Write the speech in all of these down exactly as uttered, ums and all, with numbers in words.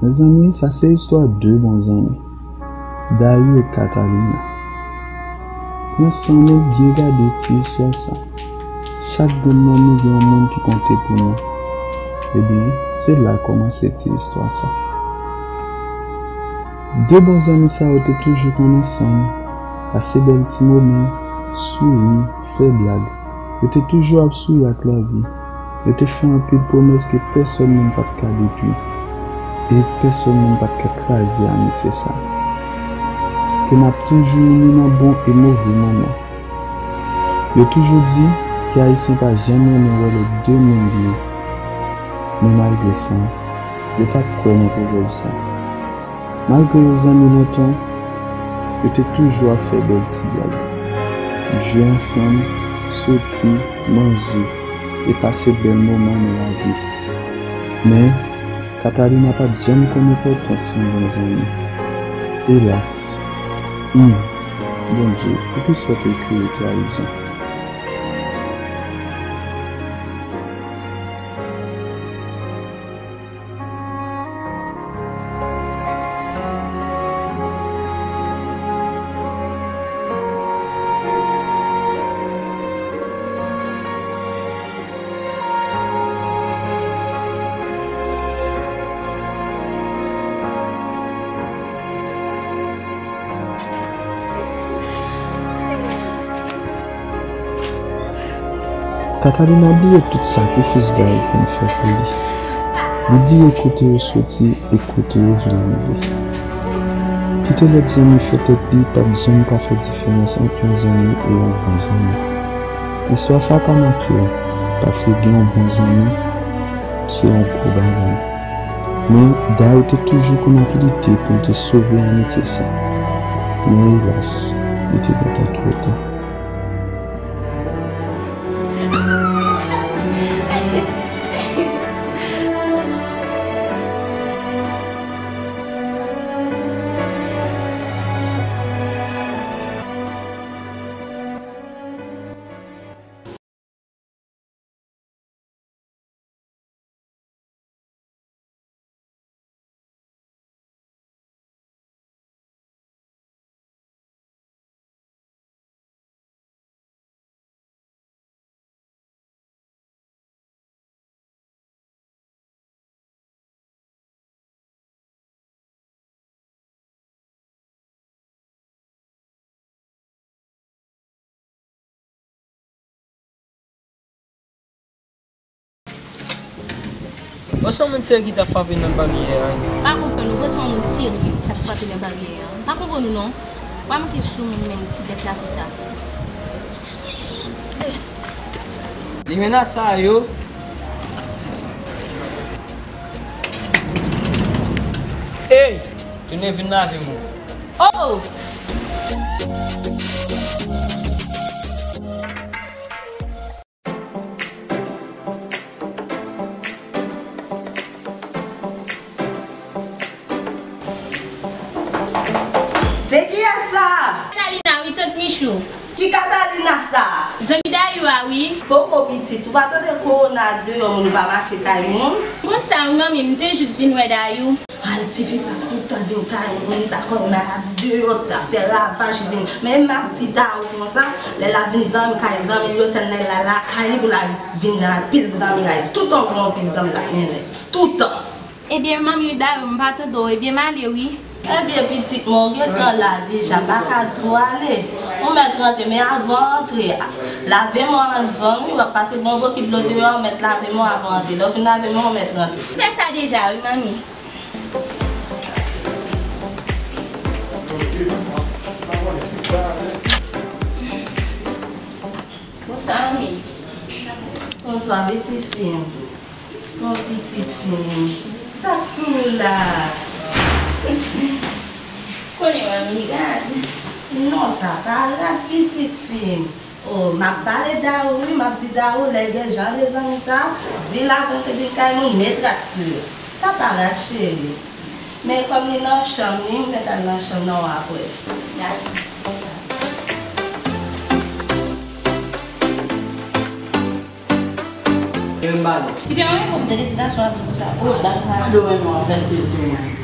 Mezanmi, sa se istwa de bon zanmi, Dayou e Catalina. Pran san nou byen gade ti istwa sa. Chak grenn nan nou gen yon moun ki konte pou nou. Ebyen, se la kòmanse ti istwa sa. De bon zanmi sa yo te toujou konn ansanm, pase bèl ti moman, souri, fè blag. Yo te toujou ap souri ak lavi. Yo te fè anpil pwomès ke pèsòn menm pa t ka detwi. E pèsòn menm pa t ka kraze amitye sa. Ke n ap toujou ini nan bon e move moman. Yo toujou di ke Ayisyen pa janm renmen wè lè de moun byen. Men malgre sa, yo pa t kwè nan pwovèb sa. Malgre yo zanmi lontan, yo te toujou ap fè bèl ti blag, jwe ansanm, soti, manje, e pase bèl moman nan lavi. Men, Catalina pa t janm konn enpòtans yon bon zanmi. Elas! Hum! Bondye, poukisa w te kreye trayizon? Catalina bliye tout sakrifis Dayou konn fè pou li. Li bliye kote yo soti e kote yo vin rive. Kite lòt zanmi fè tèt li pa t janm ka fè diferans ant yon zanmi e yon bon zanmi. Istwa sa ka make w, paske gen yon bon zanmi, se yon gwo bagay. Men, Dayou te toujou konn ap lite pou l te sove amitye sa. Men elas, li te gentan twò ta. Bon, se yon moun serye ki t ap frape nan baryè a. M pa konprann ou, bon, se yon moun serye ki t ap frape nan baryè a. M pa konprann ou non. Ou pa manke sou moun menm ti bèt la konsa. Li menas sa yo. Ey! Tounen vin lave men w. Oh! Se kiyès sa? Catalina, wi, tant Michou. Ki Catalina sa? Zanmi Dayou a, wi. Poko pitit, ou pa tande kowona deyò, moun pa mache kay moun? M konn sa, wi, manmi, m te jis vin wè Dayou. Ay, tifi sa tout tan vin kay moun, li ta konn maladi deyò, ta fè ravaj vin. Men m ap di Dayou konsa, lè l ap vin zanmi kay zanmi l yo, tann lè l al lakay li pou l al vin anpil zanmi la. Tout tan gon anpil zanmi l ap mennen. Tout tan. Ebyen, manmi, Dayou, m pa tande w. Ebyen, m ale, wi. Ebyen, pitit mwen, ou gentan la deja, m pa ka di w ale. Ou mèt rantre, men avan w antre, lave men w anvan, wi, w ap pase bon bokit dlo deyò, ou mèt lave men w avan w antre. Lè w fin lave men w, ou mèt rantre. M fè sa deja, wi, manmi. Bonswa, manmi. Bonswa, pitit fi m. Mon pitit fi m, sa k sou ou la? Konnen manmi rad. Non, sa pa rad, pitit fi m. Oh, m ap pale Dayou, wi, m ap di Dayou, lè gen jan de zanmi sa, di l avan l te vin kay moun, met rad sou yo. Sa pa rad, cheri. Men kòm li nan chanm li, m mèt al nan chanm nan w apre. Dakò. Kite mwen pou m tande ti gason ap di konsa. Oh, dakò. Mwen dwe wè nou anfèt, ti sou mwen.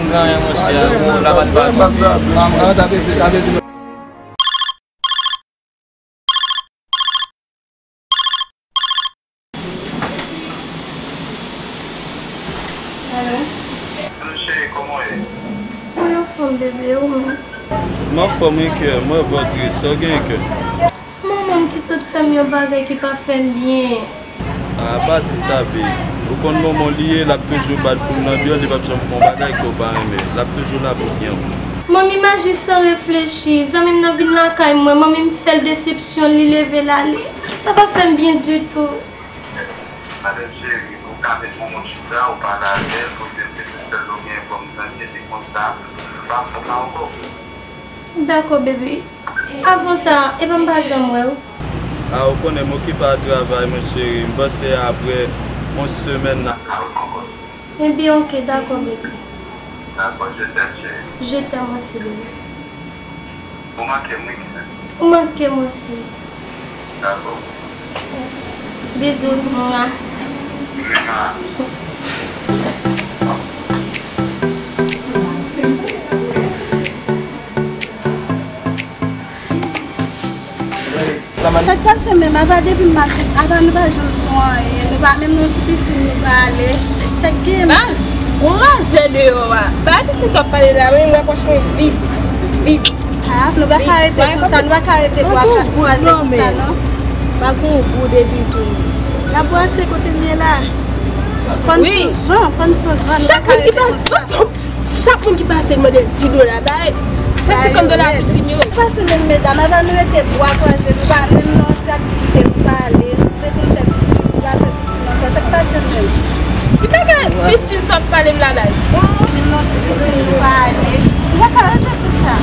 janm gen anyen, monchè. Ou la baz pa. An, an, sa vle di, sa vle di. Bon, Alo? Alo, cheri, kòman w ye? Mwen anfòm, bebe, ou menm? M anfòm wi, kè. Mwen vòt wi, sa w genyen, kè? Manman m ki sot fè m yon bagay ki pa fè m byen. A, pa di sa, babe. Ou konn manman w li ye, l ap toujou bat pou l nan byen, li p ap janm fè yon bagay ke w pa renmen. L ap toujou la pou byen w. Manmi m aji san reflechi. Zanmi m nan vin lakay mwen, manmi m fè l desepsyon, li leve l ale. Sa pa fè m byen ditou. Madanm cheri, ou ka met manman w chita, ou pale avè l, pou l di l se tout sèl ou gen kòm zanmi, se konsa, pa fè sa ankò. Dakò, bebe. Avan sa, e pa m pa janm wè w. A, ou konnen m okipe ak travay mwen, cheri. M panse apre yon semèn, n a ka wè ankò. Ebyen, ok, dakò, bebe. Dakò, je t'aime, cheri. Je t'aime aussi, bebe. Ou manke m, wi, kè. Ou manke m osi. Dakò. Bizou, mwa. Mwa. Sa k pase menm, apa depi m mache, apa nou pa janm sou anyen, nou pa menm nan ti pisin nou pa ale. Sa k gen? Baz, gon razè deyò a. Bagay pisin sa w ap pale la, men m rapwoche mwen vit, vit. Ah, nou pa ka rete konsa, nou pa ka rete bwa kwaze konsa, non. Pa gon gou depi tou. N ap bwase kote n ye la. Fò n fè jan, fò n fè jan, nou pa ka rete konsa. Chak moun ki pase, l mande di dola, bay. Fè senkant dola pisin yo. Pase menm, medam, apa nou rete bwa kwaze, nou pa menm nan yon ti aktivite, nou pa ale, nou rete nou fè pisin, nou pa fè pisin ankò, sa k pase menm? Ki bagay pisin sa w ap pale m la, bay? Menm nan ti pisin, nou pa ale, nou pa ka rete konsa.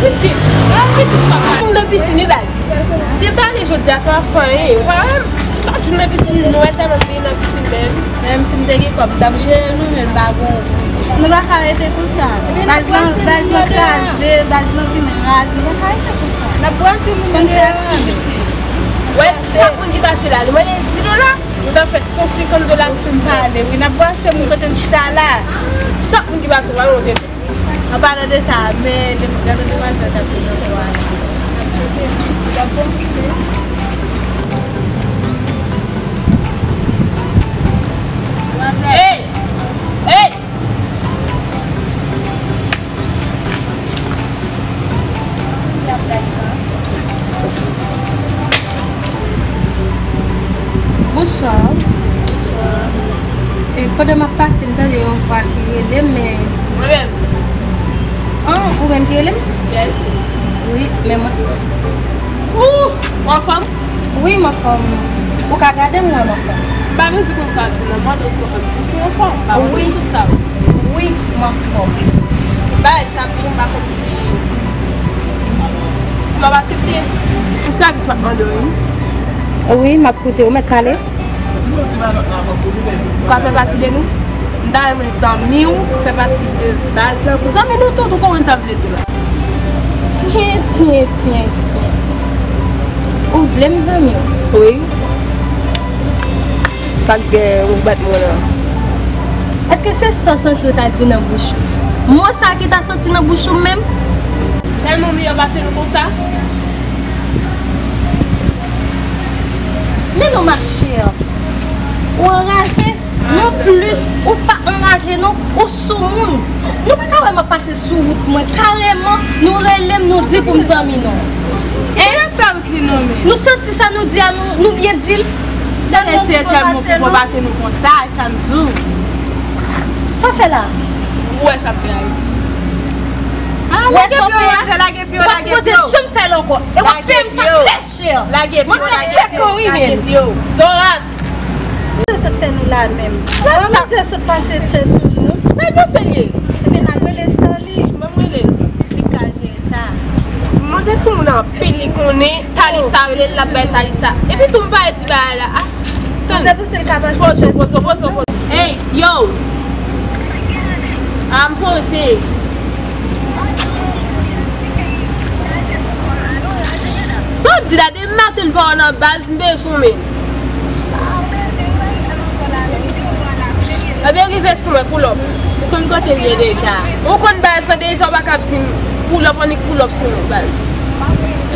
Pitit, pitit sa w ap pale m nan pisin, wi, bay. Si m ta ale jodi a, sa w ap fè anyen. Ou pa wè m chak jou nan pisin, nou wè tèlman m vin nan pisin, men. Menm si m te gen kòb, m t ap jere nou, men n pa gon. Nou pa ka rete konsa. Baz lan, baz lan kraze, baz lan vin raz, nou pa ka rete konsa. N ap bwase moun yo. Fò n fè aktivite. Wè, chak moun ki pase la, nou mande di dola, nou ta fè san senkant dola pisin pale. Wi, n ap bwase moun kote n chita la. Chak moun ki pase, pa yon An palan de sa, men de- gade demwazèl k ap vin nan bò a la. Hey! Hey! Bonswa. Bonswa. E, pandan m ap pase, m tande yon vwa ki rele m, men... Mwen menm. Ah, ou menm ki rele m? Yes. Wi, men mwen... Ooh, w anfòm? Wi, m anfòm. Ou ka gade m, ou wè m anfòm. M pa bezwen konn sa w ap di nan mòd ou si w anfòm. Di m si w anfòm. M pa bezwen konn sa. Wi, m anfòm. Bay, sa m di w, m pa konn si, si w ap aksepte. Pou sèvis m ap mande w, wi. Wi, m ap koute w, mèt pale. Ou ka fè pati de nou? M ta renmen zanmi w fè pati de baz lan. Zanmi nou tout, ou konprann sa m vle di la. Tyen, tyen, tyen, tyen. Ou vle m zanmi w? Wi. Sa k gen ou bat mwen an? Èske se sa w santi w ta di nan bouch ou? Mo sa ki ta soti nan bouch ou menm? Tèlman w meyè pase nou konsa? Men non, ma chère. Ou anraje? Non plis, ou pa anraje non, ou soumoun. Nou pa ka wè m ap pase sou wout mwen. Kareman, nou rele m, nou di pou m zanmi nou. Hein? Ki afè wout li non, men? Nou santi sa nou di a, nou, nou byen di l. Tande, se tèlman pou pase nou konsa, e sa m di w. Sa w fè la? Ou wè sa m fè a, wi. Ah, lage pye w, manzè, lage pye w, lage pye w. Ou pa sipoze janm fè l ankò. E w ap peye m sa trè chè. Lage pye w, lage pye w, lage pye w. Zorat. Sa w sot fè nou la menm? Sa, sa. Manzè sot pase tchè sou nou. Sa nou se l ye? Ebyen, n ap rele Starly. Ban m rele l. Li ka jere sa. Manzè sou moun anpil, li konnen. Talisa rele l, l ap bay Talisa. Epi tou m pa wè ti bagay la. Ah, tann. Se pou se l ka pase tchè sou nou. Pozo, pozo, pozo, pozo. Hey, yo! A m poze. Sa w ap di la, depi maten m pa wè w nan baz, m bezwen w, men. Ebyen, rive sou mwen, pull up. Ou konn kote m ye deja. Ou konn baz lan deja, ou pa ka ap di m pull up, annik pull up sou nou, baz.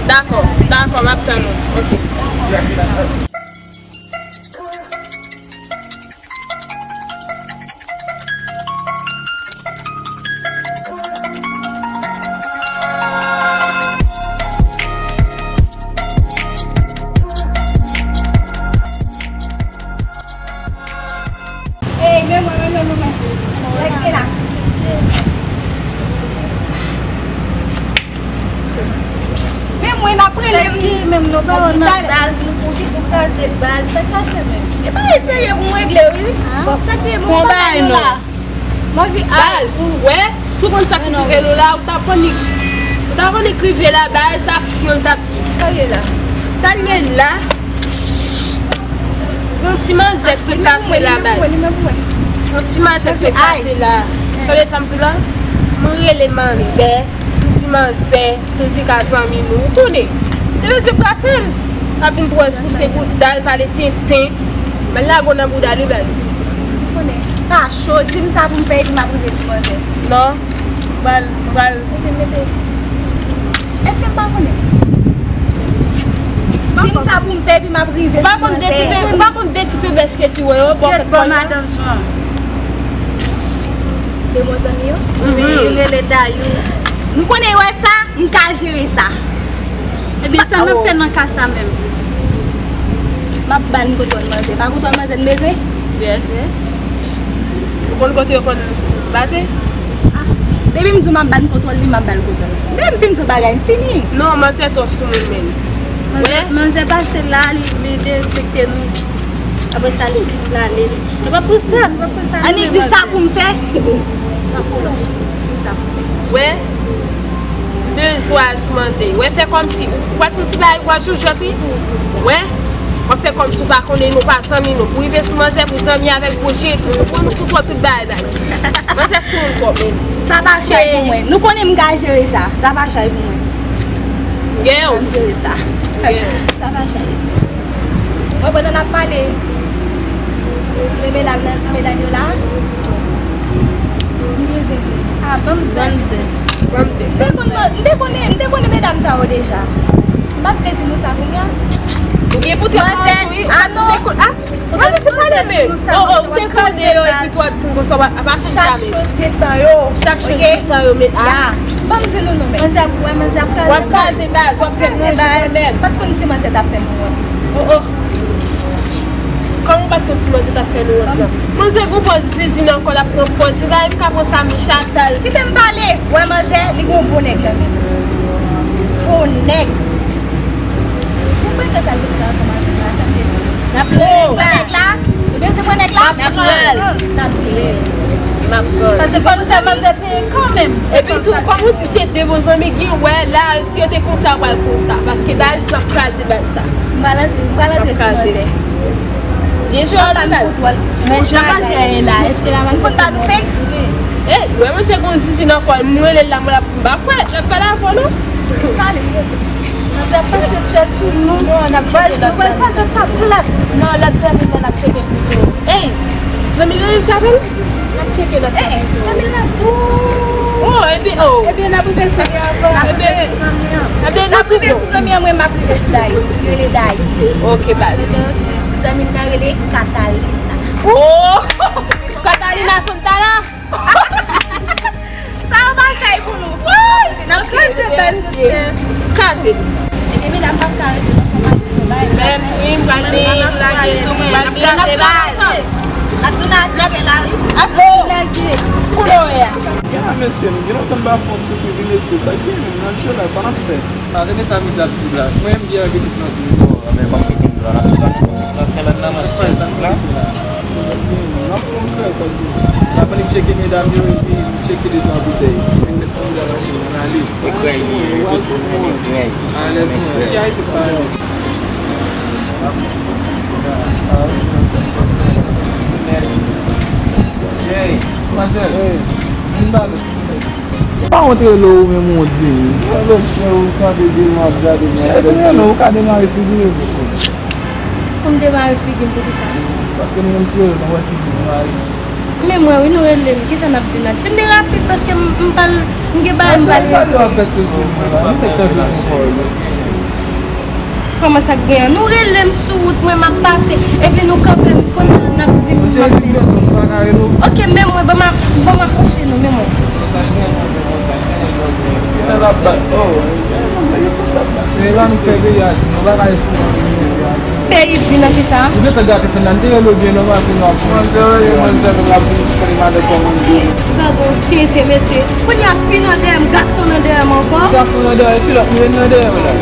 Dakò, dakò, m ap tann ou. Ok. Baz, nou konte pou kraze baz, sa kase menm. E pa eseye pou m regle, wi. Sa te bon bagay nou la. M anvi al. Baz, wè, si w konn sa k rive nou la, ou t ap konn li, ou t ap konn li k rive la, baz, aksyon l t ap ye. Sa l ye la? Sa l ye la? Yon ti manzè k sot pase la, baz. Yon ti manzè k sot pase la. Tande sa m di w la? Mwen rele manzè, yon ti manzè, si l te ka zanmi nou, ou konnen. Te resi brase l. L ap vin pran pou se bouda l, pale tenten. Mwen lage w nan bouda li, baz. Ou konnen. Pa cho, di m sa pou m fè epi m ap rive sou manzè. Non. M pral, m pral. Mete, mete. Èske m pa konnen? Di m sa pou m fè epi m ap rive sou manzè. Ou pa konn de ti pe, ou pa konn de ti pe bèch ke ti wè yo, bon, fèt kòl la. Madan Jan. De bon zanmi yo? Wi, li rele Dayou. Nou konnen wè sa, m ka jere sa. Ebyen, sa n ap fè nan ka sa menm? M ap ba n kontwòl manzè. Pa kontwòl manzè n bezwen? Yes. Ou konn kote yo konn baze? Ah, depi m di w m ap ba n kontwòl li, m ap ba l kontwòl. Depi m fin di w bagay, m fini. Non, manzè twò sou moun menm. Manzè, manzè pase la, li, li derespekte nou. Apre sa, li fin prale. Nou pa pou sa, nou pa pou sa. Annik di sa pou m fè. Di sa pou m fè. Wè, bezwen sou manzè. Wè, fè kòmsi w ap fè yon ti bagay, w ap joujòt, wi. Wè, w ap fè kòmsi w pa konnen nou pa zanmi, nou. Pou rive sou manzè, pou zanmi avèk bouji, tout, pou nou tout, tout bagay, baz. Manzè sou moun twòp, men. Sa pa chay pou mwen. Nou konnen m ka jere sa. Sa pa chay pou mwen. Gen w. M ka jere sa. Gen w. Sa pa chay. Mwen pandan n ap pale de medam nan, medam yo la, m gen zen pou nou. Ah, ban m zen pitit. Ban m zen. M te konn, m te konnen, m te konnen medam sa yo deja. M pa t vle di nou sa kounye a. Ou gen pou te manzè, wi. Ah, non. Ou te ko-, ah, ou te konnen, men. Oh, oh, ou te konnen yo, epi w ap di m konsa, w ap, ap fè sa, men. Chak choz gen tan yo. Chak choz gen tan yo, men, ah. Ban m di nou, non, men. Manzè ap, wè, manzè ap kraze baz. W ap kraze baz, w ap fè nou wont menm. Pa t konn si manzè t ap fè nou wont. Oh, oh. Kòman w pa t konn si manzè t ap fè nou wont lan? Manzè gon pòz zizin nan kò l, ap pran pòz. Li pa menm ka pran sa, m chata l. Kite m pale. Wè manzè, li gon bon nèg nan men l. Bon nèg. Ou frekante sa l sot fè ansanm avè m la, sa m bezwen. N ap pran nèg la. Ou bezwen pran nèg la? N ap pran l. N ap pran l. N ap pran l. Paske fò nou fè manzè peye kanmenm. Epi tou, kòm ou di se de bon zanmi, gen wè la, si yo te konsa, yo pral konsa. Paske baz, n ap kraze baz sa. M pral antre, m pral antre sou manzè. Byen jwe w la, baz. Men jan manzè ye la, èske la manzè konn bat ou fèk? Ey, wè manzè gon zizi nan kò l, m rele l la, mwen la, m pa kwè, l ap pale avè w non. Pale, pale. Manzè pase tchè sou nou. Non, n ap tcheke lòt zanmi. Nou pral kraze sa plat. Non, lòt zanmi nan n ap tcheke pito. Ey, zanmi nan menm chapèl? N ap tcheke lòt zanmi pito. Zanmi nan tou. Oh, epi, oh. Ebyen, n ap rive sou zanmi an. N ap rive sou zanmi an. Ebyen, n ap rive sou zanmi an, mwen, m ap rive sou Dayi. Li rele Dayi. Ok, baz. Zanmi m nan rele Katalina. Oh! Katalina Santana. Sa yo pa chay pou nou. N ap kraze baz, mesye. Kraze. Ebyen, medam, m ap ka rete nan fòm ak nou bay. Menm wi, m pral veye, m lage tou, m pral kraze baz. N ap tounen asepte la, wi. Asepte lage. Koulè a. Gen la, mesye, nou gen lontan n pa fè yon ti kou, wi, mesye. Sa k gen menm nan jwe la, sa n ap fè? Ah, tande sa misye ap di la. Mwen, m gen anvi tout nan tou. Oh, men m ap kite m la. Nan sèlòn nan, mwen chèf la. N ap fè yon fè, sa k gen. Apre li tcheke medam yo, epi li tcheke de twa boutèy. Li met fè medam mache, n ale. Ekrèy li ye, tout moun menm ekrèy. Alèz mwen. Ki ayisyen pa ale? Hey, manzèl. Hey. Vin ba nou. Pa wont rele w menm ou wont vini. Mwen vle chè ou kanpe de m ap gade mwen. Chè se rele w ka demare figi w. Pou m demare figi m pou kisa? Paske nou menm kreyòl nou wè figi nou mare. Men mwen wi nou rele m, kisa n ap di la? Di m de rapid paske m, m pral, m gen bagay m pral regle. Sa w ap fè sou figi mwen la? M se k te vle di w. Kòman sa k gen an? Nou rele m sou wout mwen, m ap pase, epi nou kanpe m, kounye a n ap di m m ap fè sa. Ok, men mwen, ban m a-, ban m akwoche nou, men mwen. Se la nou fè peyi a di, nou pa ka eseye nan peyi a di. Peyi di nan kisa? Ou gentan gate sèn nan, te rele w byen nòmal pou nou ap fè. Manzè, manzè, nou la pou nou konnen madan kòman l ye. Gade yon tenten, mesye. Kounye a fi nan dèyè m, gason nan dèyè m ankò. Gason nan dèyè, epi lòt moun nan dèyè w la.